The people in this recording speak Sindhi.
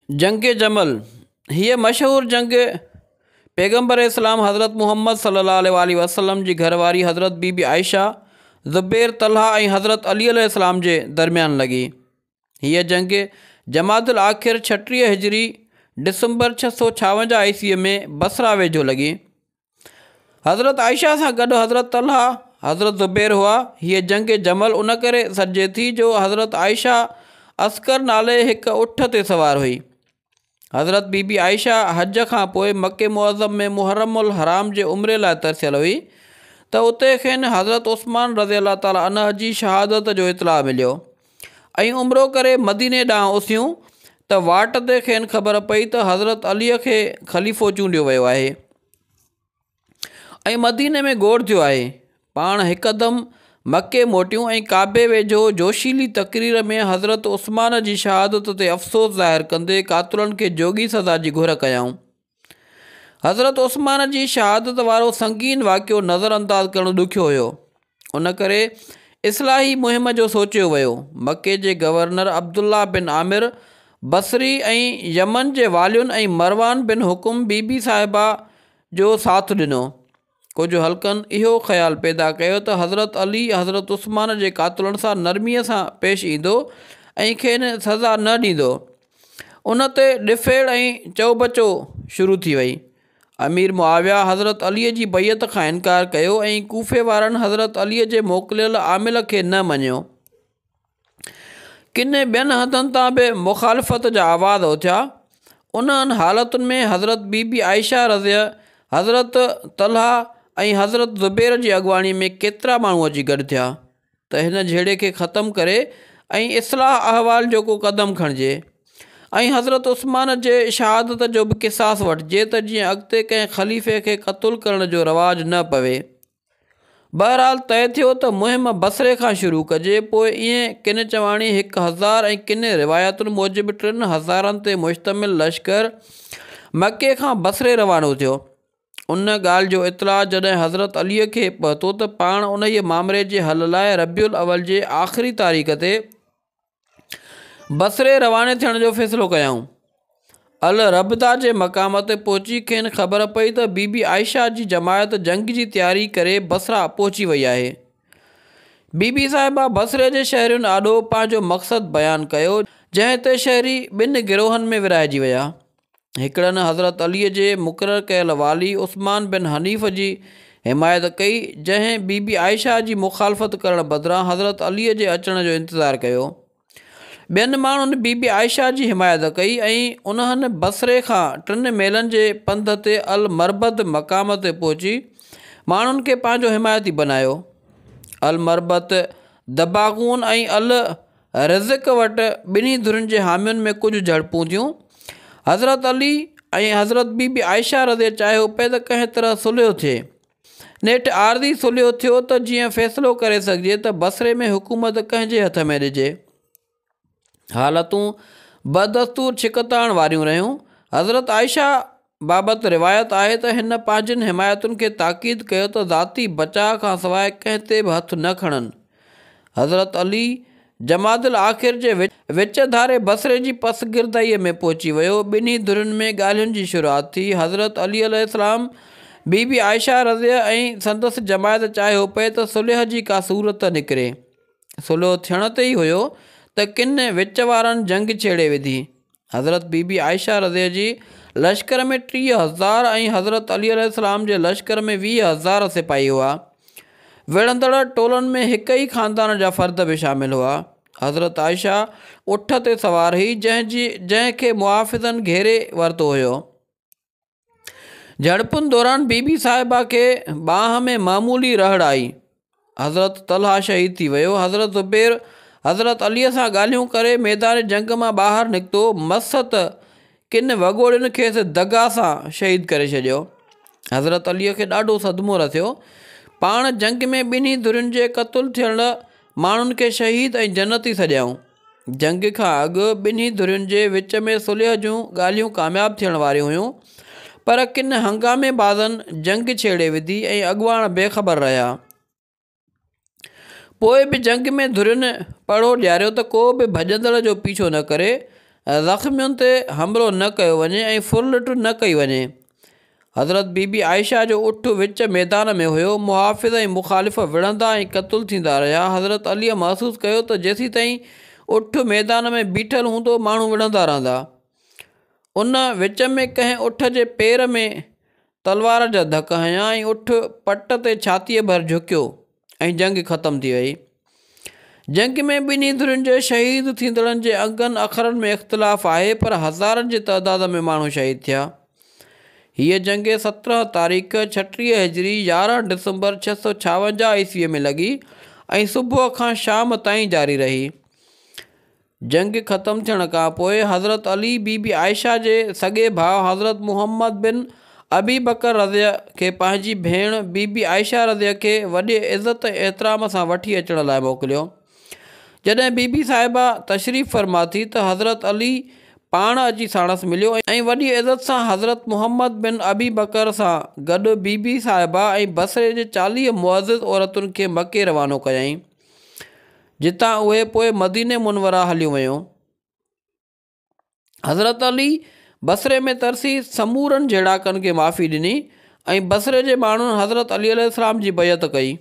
جنگ جمل، هيء مشهور جنگ پيغمبر اسلام حضرت محمد صلي الله عليه واٰله وسلم جي گهر واري حضرت بي بي عائشه، زبير، طلحه ۽ حضرت علي عليه السلام جي درميان لڳي. هيء جنگ جمادي الاخر 36 هجري ڊسمبر 656 عيسويء ۾ بصره ويجهو لڳي. حضرت عائشه سان گڏ حضرت طلحه، حضرت زبير هئا. هيء جنگ جمل ان ڪري سڏجي ٿي جو حضرت عائشه عسڪر نالي هڪ اٺ تي سوار هئي. حضرت بي بي عائشه حج کان پوء مڪي معظم ۾ محرم الحرام جي عمري لاء ترسيل هئي ته اتي کين حضرت عثمان رضي الله تعالٰي عنه جي شهادت جو اطلاع مليو ۽ عمرو ڪري مديني ڏانهن اسهيون ته واٽ تي کين خبر پئي ته حضرت علي کي خليفو چونڊيو ويو آهي. ۽ مديني ۾ گوڙ ٿيو آهي. پاڻ هڪدم مڪي موٽيون ۽ ڪعبي ويجهو جوشيلي تقرير ۾ حضرت عثمان جي شهادت تي افسوس ظاهر ڪندي قاتلن کي جوڳي سزا جي گهر ڪيائون. حضرت عثمان جي شهادت وارو سنگين واقعو نظر انداز ڪرڻ ڏکيو هيو. ان ڪري اصلاحي مهم جو سوچيو ويو. مڪي جي گورنر عبدالله بن عامر بصري ۽ يمن جي والين ۽ مروان بن حڪم بي بي صاحبه جو ساٿ ڏنو. ڪجهه حلقن اهو خيال پيدا ڪيو ته حضرت علي حضرت عثمان جي قاتلن سان نرميء سان پيش ايندو ۽ کين سزا نه ڏيندو. ان تي ڏڦيڙ ۽ چئوٻچو شروع ٿي وئي. امير معاويه حضرت علي جي بيعت کان انڪار ڪيو ۽ ڪوفي وارن حضرت علي جي موڪليل عامل کي نه مڃيو. ڪن ٻين هنڌن تان به مخالفت جا آواز اٿيا. انهن حالتن ۾ حضرت بي بي عائشه رضه، حضرت طلحه ۽ حضرت زبير جي اڳواڻي ۾ ڪيترا ماڻهو اچي گڏ ٿيا. ته هن جهيڙي کي ختم ڪري ۽ اصلاح احوال جو ڪو قدم کڻجي ۽ حضرت عثمان جي شهادت جو به قصاص وٺجي ته جيئن اڳتي ڪنهن خليفي کي قتل ڪرڻ جو رواج نه پوي. بهرحال طئي ٿيو ته مهم بصري کان شروع ڪجي پوء ائين ڪن چواڻي 1000 ۽ ڪن روايتن موجب 3000 تي مشتمل لشڪر مڪي کان بصري روانو ٿيو. ان ڳالهه جو اطلاع جڏهن حضرت علي کي پهتو ته پاڻ انهيء مامري جي حل لاء ربيع الاول جي آخري تاريخ تي بصري رواني ٿيڻ جو فيصلو ڪيائون. الربذه جي مقام تي پهچي کين خبر پئي ته بي بي عائشه جي جماعت جنگ جي تياري ڪري بصره پهچي وئي آهي. بي بي صاحبه بصري جي شهرين آڏو پنهنجو مقصد بيان ڪيو، جنهن تي شهري ٻن گروهن ۾ ورهائجي ويا. هڪڙن حضرت علي جي مقرر ڪيل والي عثمان بن حنيف جي حمايت ڪئي، جنهن بي بي عائشه جي مخالفت ڪرڻ بدران حضرت علي جي اچڻ جو انتظار ڪيو. ٻين ماڻهن بي بي عائشه جي حمايت ڪئي ۽ انهن بصري کان ٽن ميلن جي پنڌ تي المربد مقام تي پهچي ماڻهن کي پنهنجو حمايتي بنايو. المربد دباغون ۽ ال رزق وٽ ٻنهي ڌرين جي حامين ۾ ڪجهه جهڙپون ٿيون. حضرت علي ۽ حضرت بي بي عائشه رضه چاهيو پئي ته ڪنهن طرح صلح ٿئي. نيٺ عارضي صلح ٿيو ته جيئن فيصلو ڪري سگهجي ته بصري ۾ حڪومت ڪنهن جي هٿ ۾ ڏجي. حالتون بدستور ڇڪتاڻ واريون رهيون. حضرت عائشه بابت روايت آهي ته هن پنهنجن حمايتن کي تاڪيد ڪيو ته ذاتي بچاء کان سواء ڪنهن تي به هٿ نه کڻن. حضرت علي جمادي الاخر جي وچ ڌاري بصري جي پسگردائيء ۾ پهچي ويو. ٻنهي ڌرين ۾ ڳالهين جي شروعات ٿي. حضرت علي عليه السلام، بي بي عائشه رضه ۽ سندس جماعت چاهيو پئي ته صلح جي ڪا صورت نڪري. صلح ٿيڻ تي ئي هيو ته ڪن وچ وارن جنگ ڇيڙي وڌي. حضرت بي بي عائشه رضه جي لشڪر ۾ 30,000 ۽ حضرت علي عليه السلام جي لشڪر ۾ 20,000 سپاهي هئا. وڙهندڙ ٽولن ۾ هڪ ئي خاندان جا فرد به شامل هئا. حضرت عائشه اٺ تي سوار هئي جنهن کي محافظن گهيري ورتو هيو. جهڙپن دوران بي بي صاحبه کي ٻانهن ۾ معمولي رهڙ آئي. حضرت طلحه شهيد ٿي ويو. حضرت زبير حضرت علي سان ڳالهيون ڪري ميدان جنگ مان ٻاهر نڪتو مس ته ڪن وڳوڙين کيس دغا سان شهيد ڪري ڇڏيو. حضرت علي کي ڏاڍو صدمو رسيو. پاڻ جنگ ۾ ٻنهي ڌرين جي قتل ٿيل ماڻهن کي شهيد ۽ جنتي سڏيائون. جنگ کان اڳ ٻنهي ڌرين جي وچ ۾ صلح جون ڳالهيون ڪامياب ٿيڻ واريون هيون، پر ڪن هنگامي بازن جنگ ڇيڙي وڌي ۽ اڳواڻ بي خبر رهيا. پوء به جنگ ۾ ڌرين پڙهو ڏياريو ته ڪو به ڀڄندڙ جو پيڇو نه ڪري. زخمين تي حملو نه ڪيو وڃي ۽ ڦرلٽ نه ڪئي وڃي. حضرت بي بي عائشه جو اٺ وچ ميدان ۾ هيو. محافظ ۽ مخالف وڙهندا ۽ قتل ٿيندا رهيا. حضرت عليء محسوس ڪيو ته جيسيتائين اٺ ميدان ۾ بيٺل هوندو ماڻهو وڙهندا رهندا. ان وچ ۾ ڪنهن اٺ جي پير ۾ تلوار جا ڌڪ هنيا ۽ اٺ پٽ تي ڇاتيء ڀر جهڪيو ۽ جنگ ختم ٿي وئي. جنگ ۾ ٻنهي ڌرين جي شهيد ٿيندڙن جي انگن اکرن ۾ اختلاف آهي پر هزارن جي تعداد ۾ ماڻهو شهيد ٿيا. هيء جنگ 17 تاريخ 36 هجري 11 ڊسمبر 656 عيسويء ۾ لڳي ۽ صبح کان شام تائين جاري رهي. جنگ ختم ٿيڻ کان پوء حضرت علي بي بي عائشه جي سڳي ڀاء حضرت محمد بن ابي بڪر رضه کي پنهنجي ڀيڻ بي بي عائشه رضه کي وڏي عزت ۽ احترام سان وٺي اچڻ لاء موڪليو. جڏهن بي بي صاحبه تشريف فرما ٿي ته حضرت علي پاڻ اچي ساڻس مليو ۽ وڏي عزت سان حضرت محمد بن ابي بڪر سان گڏ بي بي صاحبه ۽ بصري جي 40 معزز عورتن کي مڪي روانو ڪيائين. جتان اهي پوء مديني منوره هليون ويون. حضرت علي بصري ۾ ترسي سمورن جهيڙاڪن کي معافي ڏني ۽ بصري جي ماڻهن حضرت علي عليه السلام جي بيعت ڪئي.